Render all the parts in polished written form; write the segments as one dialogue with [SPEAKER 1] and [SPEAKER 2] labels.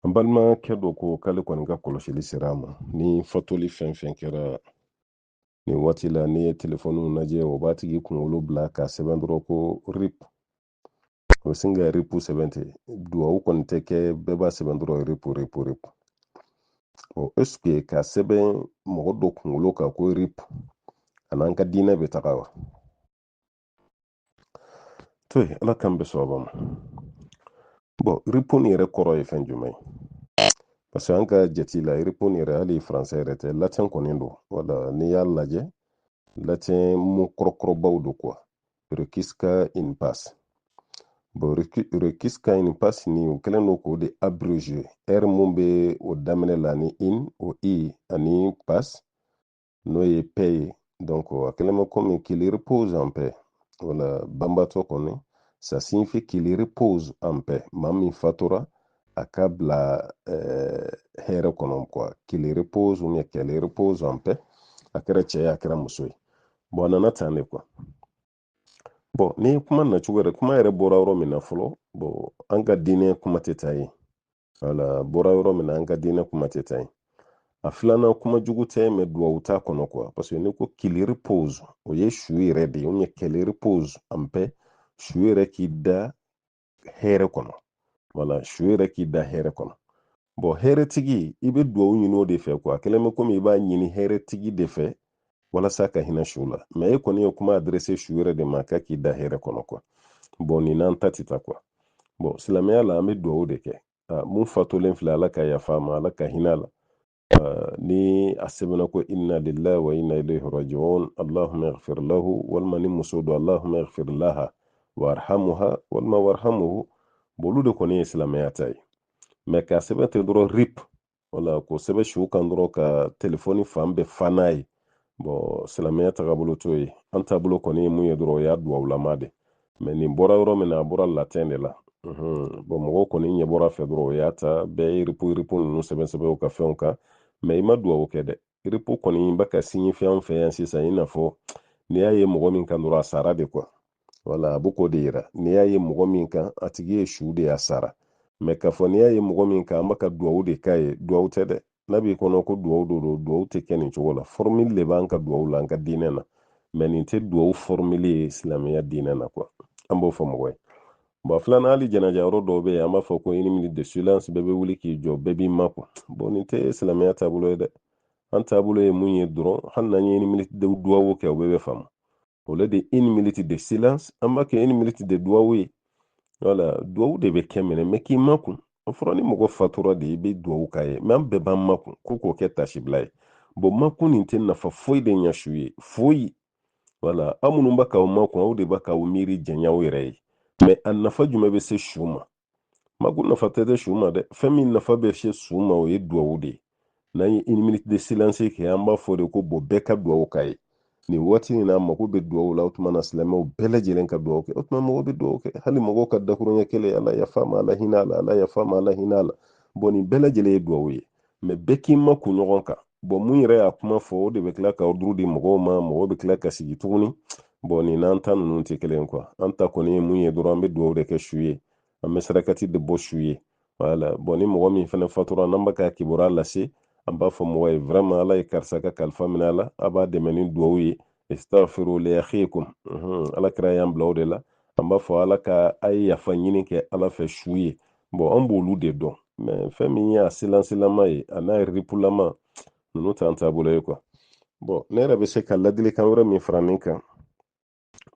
[SPEAKER 1] An balimakɛ dɔ ko k'ale kɔni ka kɔlɔsili sera a ma ni fatuli fɛn fɛn kɛra nin waati la, n'i ye telefɔniw lajɛ, o b'a tigi kunkolo bila k'a sɛbɛn dɔrɔn ko rip. O bɛ sin ka rip sɛbɛn ten, duwawu kɔni tɛ kɛ, bɛɛ b'a sɛbɛn dɔrɔn rip, rip, rip. Bon, est ce que k'a sɛbɛn mɔgɔ dɔ kunkolo kan ko rip, a n'an ka diinɛ bɛ taga wa? To yen, Ala k'an bɛn sawaba ma. Bon, rip nin yɛrɛ kɔrɔ ye fɛn jumɛn ye? Parce que an ka jate la, rip nin yɛrɛ, hali faransɛ yɛrɛ tɛ, latin kɔni don. Wala n'i y'a lajɛ, latin mot kɔrɔkɔrɔbaw don quoi, requiescat in pace. Bon, requiescat in pace ni o kɛlen don k'o de abrégé, r mun bɛ o daminɛ la ni in, o i ani pace, n'o ye paix ye. Donc a kɛlen bɛ komi qu'il repose en paix. Wala banbatɔ kɔni, ça signifie qu'il repose en paix. Maa min fatura, a ka bila hɛrɛ kɔnɔ quoi, qu'il repose ou bien qu'elle repose en paix. A kɛra cɛ ye, a kɛra muso ye. Bon, a nana tan de quoi. Bon, ni kuma nacogo yɛrɛ, kuma yɛrɛ bɔra yɔrɔ min na fɔlɔ, bon, an ka diinɛ kuma tɛ taa yen. Wala bɔra yɔrɔ min na, an ka diinɛ kuma tɛ taa yen. A filanan, kuma jugu tɛ, mais duwawu t'a kɔnɔ quoi. Parce que n'i ko qu'il repose, o ye su yɛrɛ de ye, ou bien qu'elle repose en paix, su yɛrɛ k'i da hɛrɛ kɔnɔ. Wala su yɛrɛ k'i da hɛrɛ kɔnɔ. Bon, hɛrɛtigi, i bɛ duwawu ɲini o de fɛ quoi. A kɛlen bɛ komi i b'a ɲini hɛrɛtigi de fɛ walasa ka hinɛ su la, mais e kɔni ye kuma adressé su yɛrɛ de ma k'a k'i da hɛrɛ kɔnɔ quoi. Bon, nin n'an ta tɛ taa quoi. Bon, silamɛya la, an bɛ duwawu de kɛ. Mun fatulen filɛ, Ala ka yafa a ma, Ala ka hinɛ a la. Ni a sɛbɛnna ko inna lillahi wa inna ilayhi raji'un, allahumma ighfir lahu, walima ni muso don, allahumma ighfir laha warhamuha, walima warhamuhu. Bon, olu de kɔni ye silamɛya ta ye. Mais k'a sɛbɛn ten dɔrɔn rip, wala k'o sɛbɛn su kan dɔrɔn ka telefɔni fan bɛɛ fa n'a ye, bon, silamɛya tagabolo t'o ye. An taabolo kɔni ye mun ye dɔrɔn, o y'a duwawulama de. Mais nin bɔra yɔrɔ min na, a bɔra latin de la. Bon, mɔgɔw kɔni ɲɛ bɔra fɛ dɔrɔn, o y'a ta, bɛɛ ye rip rip ninnu sɛbɛn sɛbɛn u ka fɛnw kan. Mais i ma duwawu kɛ dɛ. Rip kɔni bɛ ka signifier an fɛ yan sisan i n'a fɔ n'i y'a ye mɔgɔ min kan dɔrɔn, a sara de quoi. Wala a bɛ k'o de yira, n'i y'a ye mɔgɔ min kan, a tigi ye su de, a sara. Mais k'a fɔ n'i y'a ye mɔgɔ min kan, an bɛ ka duwawu de k'a ye, duwawu tɛ dɛ. N'a b'i kɔnɔ ko duwawu don, duwawu tɛ kɛ nin cogo la. Formule de b'an ka duwawu la an ka diinɛ na, mais nin tɛ duwawu formule ye silamɛya diinɛ na quoi. An b'o fɔ mɔgɔ ye. Bon, filanan, hali janaja yɔrɔ dɔw bɛ yen, an b'a fɔ ko une minute de silence, bɛɛ bɛ wuli k'i jɔ, bɛɛ b'i makun. Bon, nin tɛ silamɛya taabolo ye dɛ. An taabolo ye mun ye dɔrɔn, hali n'an ye une minute de duwawu kɛ, o bɛɛ bɛ faamu. Au lieu de une minute de silence, an b'a kɛ une minute de duwawu ye. Wala duwawu de bɛ kɛ minɛ, mais k'i makun, a fɔra ni mɔgɔ fatura de, i bɛ duwawu k'a ye. Mais an bɛɛ b'an makun ko k'o kɛ tasibila ye. Bon, makun nin tɛ nafa foyi de ɲɛ su ye, foyi. Wala aw minnu bɛ k'aw makun, aw de bɛ k'aw miiri jɛnyaw yɛrɛ ye. Mais a nafa jumɛn bɛ se su ma? Makun nafa tɛ tɛ su ma dɛ. Fɛn min nafa bɛ se su ma, o ye duwawu de ye. N'an ye une minute de silence kɛ, an b'a fɔ de ko bon, bɛɛ ka duwawu k'a ye nin waati in na, mako bɛ duwawu la. O tuma na, silamɛw bɛɛ lajɛlen ka duwawu kɛ. O tuma mɔgɔw bɛ duwawu kɛ, hali mɔgɔw ka dakuruɲɛ kelen, Ala yafa ma, Ala hinɛ a la, Ala yafa ma, Ala hinɛ a la. Bon, nin bɛɛ lajɛlen ye duwawu ye. Mais bɛɛ k'i makun ɲɔgɔn kan. Bon, mun yɛrɛ y'a kuma fɔ, o de bɛ tila ka ordre di mɔgɔw ma, mɔgɔw bɛ tila ka sigi tuguni. Bon, nin n'an ta ninnu tɛ kelen quoi. An ta kɔni ye mun ye dɔrɔn, an bɛ duwawu de kɛ su ye, an bɛ sarakati de bɔ su ye. Wala bon, ni mɔgɔ min fana fatura, n'an bɛ ka kibaruya lase, an b'a fɔ mɔgɔ ye vraiment, Ala ye karisa ka kalifa minɛ a la, a b'a dɛmɛ ni duwawu ye, istaghfiru li akhikum. Ala kira y'an bila o de la. An b'a fɔ Ala ka a ye yafa ɲini kɛ Ala fɛ su ye. Bon, an b'olu de dɔn. Mais fɛn min ye a silansilama ye, a n'a ripulama ninnu, t'an taabolo ye quoi. Bon, ne yɛrɛ bɛ se ka ladilikan wɛrɛ min fara nin kan,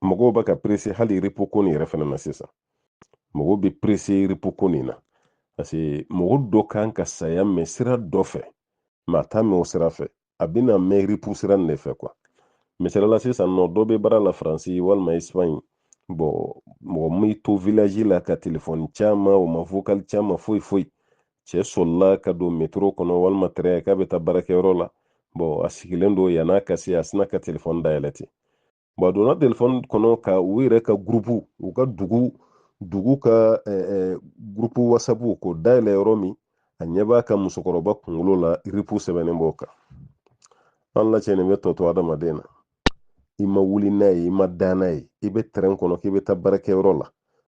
[SPEAKER 1] mɔgɔw bɛ ka pressé hali rip ko nin yɛrɛ fana na sisan. Mɔgɔw bɛ pressé rip ko nin na parce que mɔgɔ dɔ kan ka saya mɛn sira dɔ fɛ, mais a t'a mɛn o sira fɛ, a bɛna mɛn rip sira nin de fɛ quoi. Misali la, sisan nɔ, dɔ bɛ baara la Faransi walima Espagne. Bon, mɔgɔ m'i to village la ka telefɔni caman, o ma vocal caman, foyi foyi. Cɛ sɔlila ka don métro kɔnɔ walima train k'a bɛ taa baarakɛyɔrɔ la. Bon, a sigilen don, yann'a ka se, a sina ka telefɔni dayɛlɛ ten. Bon, a donna telefɔni kɔnɔ ka u yɛrɛ ka groupe, u ka dugu ka groupe WhatsApp k'o dayɛlɛ yɔrɔ min, a ɲɛ b'a ka musokɔrɔba kunkolo la, rip sɛbɛnnen b'o kan. An lacɛ, nin bɛ tɔ to adamaden na. I ma wuli n'a ye, i ma da n'a ye, i bɛ train kɔnɔ k'i bɛ taa baarakɛyɔrɔ la,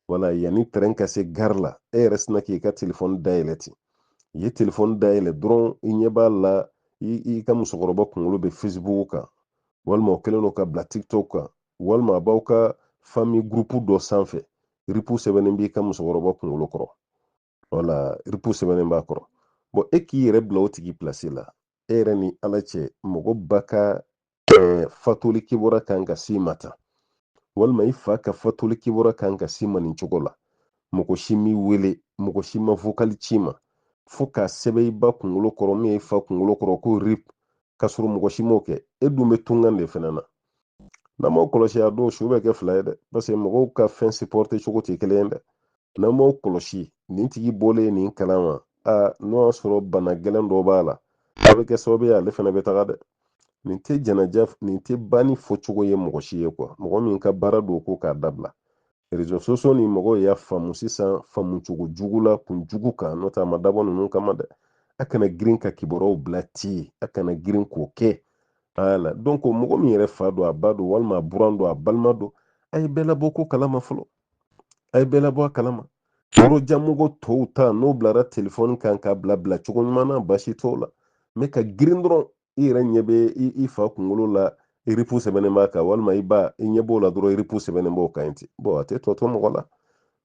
[SPEAKER 1] wala yanni train ka se gare la, e yɛrɛ sina k'i ka telefɔni dayɛlɛ ten. I ye telefɔni dayɛlɛ dɔrɔn, i ɲɛ b'a la i ka musokɔrɔba kunkolo bɛ Facebook kan, walima o kɛlen don ka bila TikTok kan, walima a b'aw ka famille groupe dɔ sanfɛ, RIP sɛbɛnnen b'i ka musokɔrɔba kunkolo kɔrɔ. Wala RIP sɛbɛnnen b'a kɔrɔ. Bon, e k'i yɛrɛ bila o tigi place la, e yɛrɛ ni Ala cɛ, mɔgɔ ba ka fatuli kibaruya kan ka s'i ma tan, walima i fa ka fatuli kibaruya kan ka s'i ma nin cogo la, mɔgɔ si m'i wele, mɔgɔ si ma vocal ci ma, fo k'a sɛbɛn i ba kunkolo kɔrɔ min ye i fa kunkolo kɔrɔ ko RIP, k'a sɔrɔ mɔgɔ si m'o kɛ. E dun bɛ tungan de fɛnɛ na. N'an m'aw kɔlɔsi, a dɔw su bɛ kɛ fila ye dɛ, parce que mɔgɔw ka fɛn supporter cogo tɛ kelen ye dɛ. N'an m'aw kɔlɔsi, nin tigi bɔlen nin kalama, aa, n'o y'a sɔrɔ bana gɛlɛn dɔ b'a la, a bɛ kɛ sababu ye ale fɛnɛ bɛ taga dɛ. Nin tɛ janaja, nin tɛ banni fɔcogo ye mɔgɔ si ye quoi. Mɔgɔ min ka baara don ko k'a dabila. Réseaux sociaux ni mɔgɔw y'a faamu sisan faamu cogo jugu la, kun jugu kan, n'o tɛ a ma dabɔ ninnu kama dɛ. A kana girin ka kibaruyaw bila ten, a kana girin k'o kɛ. Voilà, donc mɔgɔ min yɛrɛ fa don, a ba don, walima a buran don, a balima don, a ye bɛɛ labɔ ko kalama fɔlɔ, a ye bɛɛ labɔ a kalama. Yɔrɔjanmɔgɔ tɔw ta, n'o bilara telefɔni kan k'a bila bila cogo ɲuman na, baasi t'o la. Mais ka girin dɔrɔn, i yɛrɛ ɲɛ bɛ i fa kunkolo la, RIP sɛbɛnnen b'a kan, walima i ba, i ɲɛ b'o la dɔrɔn, RIP sɛbɛnnen b'o kan ten. Bon, a tɛ tɔ to mɔgɔ la.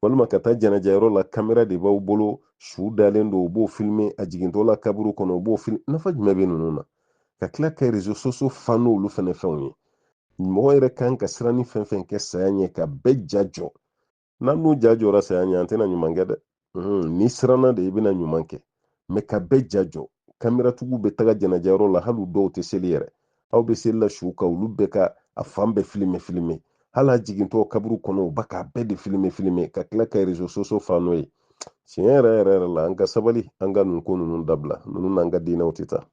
[SPEAKER 1] Walima ka taa jɛnajɛyɔrɔ la, kamera de b'aw bolo, su dalen don, u b'o filmer, a jigintɔ la kaburu kɔnɔ, u b'o filmer. Nafa jumɛn bɛ ninnu na? Ka tila ka réseaux sociaux fa n'olu fɛnɛ fɛnw ye. Mɔgɔ yɛrɛ kan ka siran ni fɛn fɛn kɛ saya ɲɛ, ka bɛɛ ja jɔ. N'an dun ja jɔra saya ɲɛ, an tɛna ɲuman kɛ dɛ. N'i siranna de, i bɛna ɲuman kɛ. Mais ka bɛɛ ja jɔ, kameratigiw bɛ taga jɛnajɛyɔrɔ la, hali dɔw tɛ seli yɛrɛ, aw bɛ seli la su kan, olu bɛɛ ka a fan bɛɛ filmer filmer, hali a jigintɔ kaburu kɔnɔ, u ba k'a bɛɛ de filmer filmer, ka tila ka réseaux sociaux fa n'o ye. Tiɲɛ yɛrɛ yɛrɛ yɛrɛ la, an ka sabali, an ka nin ko ninnu dabila. Ninnu n'an ka diinɛw tɛ taa.